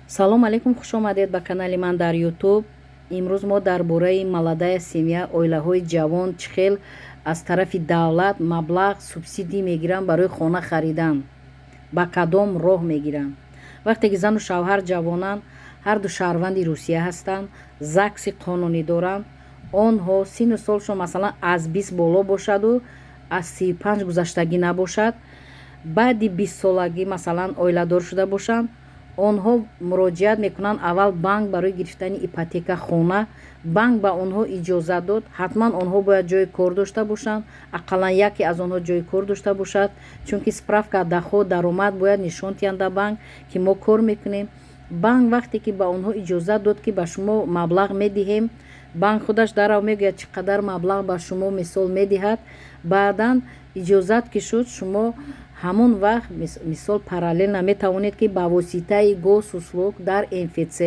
Салом алейкум, хушомадед ба канали ман дар Ютуб. Имрӯз мо дар бораи молодая семья, оилаҳои ҷавон, чӣ хел аз тарафи давлат маблағ, субсидия мегиранд барои хона харидан, ба кадом роҳ мегиранд. Вақте ки зану шавҳар ҷавонанд, ҳарду шаҳрванди Русия ҳастанд, ЗАГСи қонунӣ доранд, онҳо синну солшон, масалан, аз 20 боло бошаду аз 35 гузаштагӣ набошад, баъди 20-солагӣ, масалан, оиладор шуда бошанд, онҳо муроҷиат мекунанд аввал банк барои гирифтани ипотека хона. Банк ба онҳо иҷозат дод, ҳатман онҳо бояд ҷои кор дошта бошанд, ақаллан яке аз онҳо ҷои кор дошта бошад, чунки справка доход, даромад бояд нишон диҳанд дар банк, ки мо кор мекунем. Банк вақте ки ба онҳо иҷозат дод, ки ба шумо маблағ медиҳем, банк худаш дарав мегӯяд, чӣ қадар маблағ ба шумо, мисол, медиҳад. Баъдан иҷозат ки шуд, шумо ҳамон вақт, мисол, параллельно метавонед, ки ба воситаи Госуслуг дар МФЦ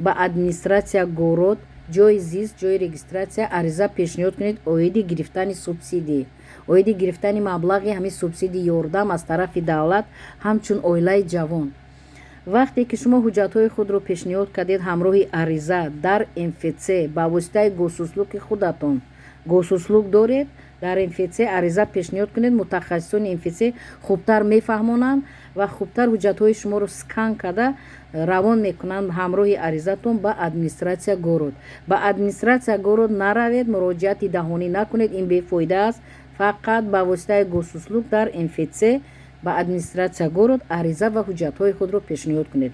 ба администрация город, ҷои зист, ҷои регистрация ариза пешниҳод кунед оиди гирифтани субсидия, оиди гирифтани маблағи ҳамин субсидия, ёрдам аз тарафи давлат ҳамчун оилаи ҷавон. Вақте ки шумо ҳуҷҷатҳои худро пешниҳод кардед ҳамроҳи ариза дар МФЦ ба воситаи Госуслуги, худатон Госуслуг доред, дар МФЦ ариза пешниҳод кунед. Мутахассисони МФЦ хубтар мефаҳмонанд ва хубтар ҳуҷҷатҳои шуморо скан карда равон мекунанд ҳамроҳи аризатон ба администрация город. Ба администрация город наравед, муроҷиати даҳонӣ накунед, ин бефоида аст. Фақат ба воситаи Госуслуг дар МФЦ ба администрация город ариза ва ҳуҷҷатҳои худро пешниҳод кунед.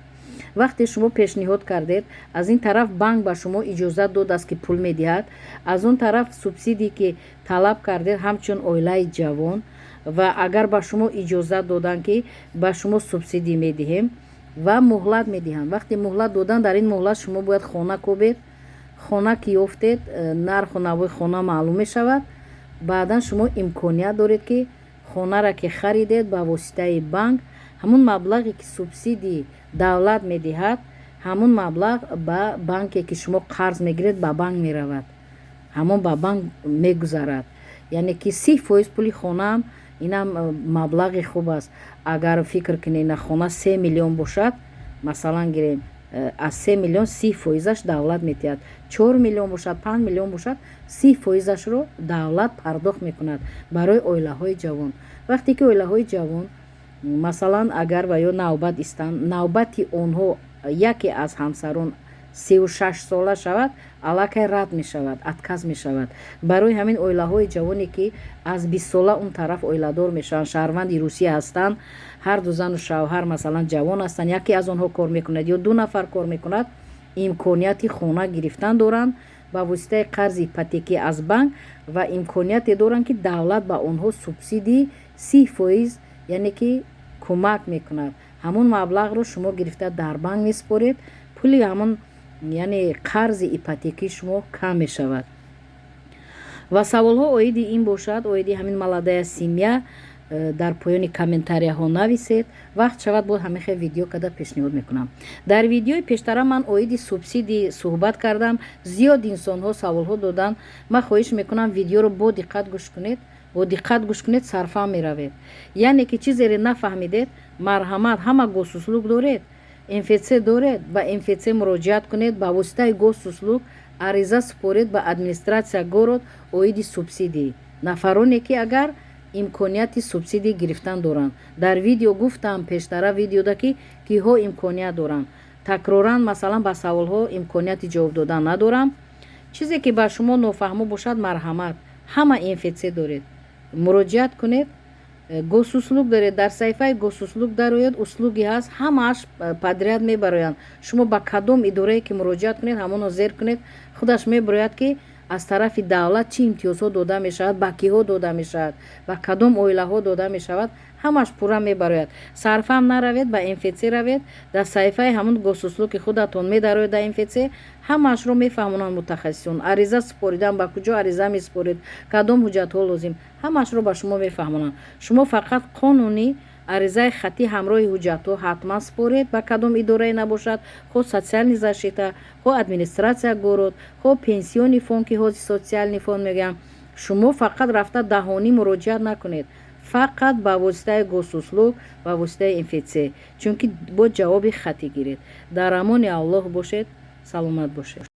Вақте шумо пешниҳод кардед, аз ин тараф банк ба шумо иҷозат додааст, ки пул медиҳад, аз он тараф субсидие, ки талаб кардед ҳамчун оилаи ҷавон, ва агар ба шумо иҷозат доданд, ки ба шумо субсидия медиҳем, ва муҳлат медиҳанд. Вақте муҳлат додан, дар ин муҳлат шумо бояд хона кобед. Хона ки ёфтед, нарху навои хона маълум мешавад. Баъдан шумо имконият доред, ки хонара ки харидед ба воситаи банк, ҳамун маблағе, ки субсидии давлат медиҳад, ҳамун маблағ ба банке, ки шумо қарз мегиред, ба банк меравад, ҳамон ба банк мегузарад, яъне ки 30% пули хонаам. Инам маблағи хуб аст. Агар фикр кунед, на хона 3 миллион бошад, масалан гирем, аз 3 миллион 30%-аш давлат медиҳад. 4 миллион бошад, 5 миллион бошад, 30%-ашро давлат пардохт мекунад барои оилаҳои ҷавон. Вақте ки оилаҳои ҷавон, масалан, агар ва ё навбат истанд, навбати онҳо, яке аз ҳамсарон 36-сола шавад, аллакай рад мешавад, отказ мешавад. Барои ҳамин оилаҳои ҷавоне, ки аз 20-сола он тараф оиладор мешаванд, шаҳрванди Русия ҳастанд, ҳарду зану шавҳар, масалан, ҷавон ҳастанд, яке аз онҳо кор мекунад ё ду нафар кор мекунад, имконияти хона гирифтан доранд ба воситаи қарзи ипотекӣ аз банк ва имконияте доранд, ки давлат ба онҳо субсидии 30%, яъне ки кӯмак мекунад. Ҳамон маблағро шумо гирифта дар банк месупоред, пули ҳамон, яъне қарзи ипотекии шумо кам мешавад. Ва саволҳо оиди ин бошад, оиди ҳамин молодая семья, дар поёни комментарияҳо нависед. Вақт шавад, боз ҳамин хел видео карда пешниҳод мекунам. Дар видеои пештара ман оиди субсидӣ суҳбат кардам, зиёд инсонҳо саволҳо доданд. Ман хоҳиш мекунам, видеоро бо диққат гӯш кунед, бо диққат гӯш кунед, сарфаҳм меравед. Яъне ки чизере нафаҳмидед, марҳамат, ҳама Госуслуг доред, МФЦ доред, ба МФЦ муроҷиат кунед, ба воситаи Госуслуг ариза супоред ба администрация город оиди субсидӣ. Нафароне, ки агар имконияти субсидӣ гирифтан доранд, дар видео гуфтам, пештара видеода, ки киҳо имконият доранд. Такроран, масалан, ба саволҳо имконияти ҷавоб додан надорам. Чизе ки ба шумо нофаҳмо бошад, марҳамат, ҳама МФЦ доред, муроҷиат кунед, Госуслуг доред, дар саҳифаи Госуслуг дарояд, услуги ҳаст, ҳамааш подряд мебароянд. Шумо ба кадом идорае ки муроҷиат кунед, ҳамонро зер кунед, худаш мебарояд, ки аз тарафи давлат чӣ имтиёзҳо дода мешавад, ба киҳо дода мешавад, ба кадом оилаҳо дода мешавад, ҳамаш пурра мебарояд. Сарфаҳм наравед, ба МФЦ равед, дар саҳифаи ҳамон Госуслуги худатон медароед, дар МФЦ ҳамаашро мефаҳмонанд мутахассисон. Ариза супоридан, ба куҷо ариза месупоред, кадом ҳуҷҷатҳо лозим, ҳамаашро ба шумо мефаҳмонанд. Шумо фақат қонунӣ аризаи хаттӣ ҳамроҳи ҳуҷҷатҳо ҳатман супоред, ба кадом идорае набошад, хоҳ социальный защита, хоҳ администрация город, хоҳ пенсионный фонд, ки ҳозир социальный фонд мегӯям. Шумо фақат рафта даҳонӣ муроҷиат накунед. Фақат ба воситаи Госуслуг, ба воситаи МФЦ, чунки бо ҷавоби хатӣ гиред. Дар амони Аллоҳ бошед, саломат бошед.